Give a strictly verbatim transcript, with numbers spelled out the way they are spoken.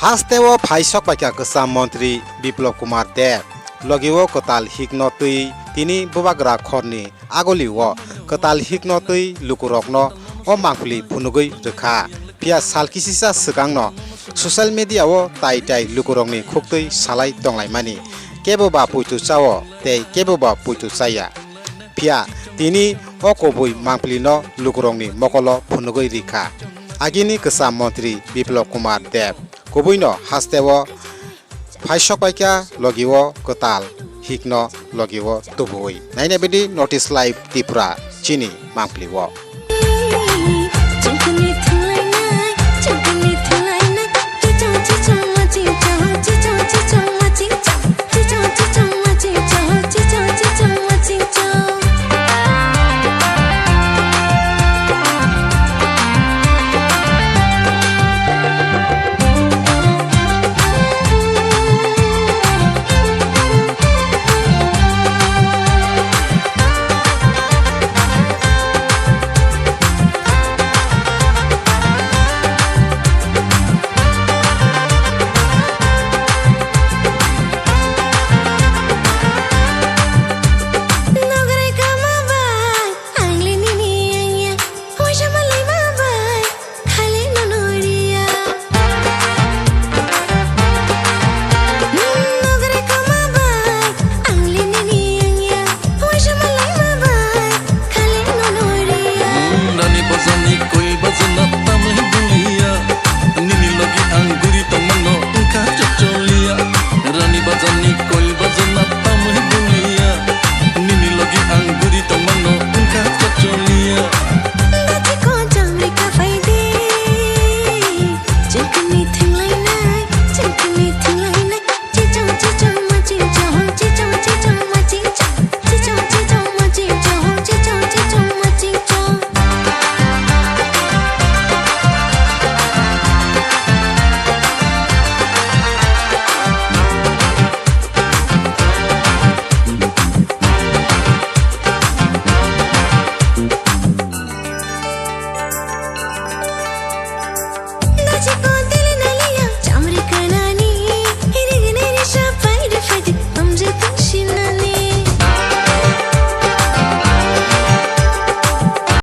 Hasteo phaisok paikha kwcham montri Biplop Kumar Deb, logio kwtal hikno twi tini bubagra khorni agolio kwtal hikno twi lukurokno o mangpili phunugwi rwkha. Phiya sal kisisa swkangno social media-o tai tai lukurokni khuktwi salai tonglaimani, keboba puitu chao tei keboba puitu chaya. Phiya tini o kubui mangpilino lukurokni mokolo phunugwi rikha agini kwcham montri Biplop Kumar Deb. Kubuino hasteo phaisok paikha logio kwtal hikno logio tubuwi. Naina bidi North East Live Tripura chini mangpilio.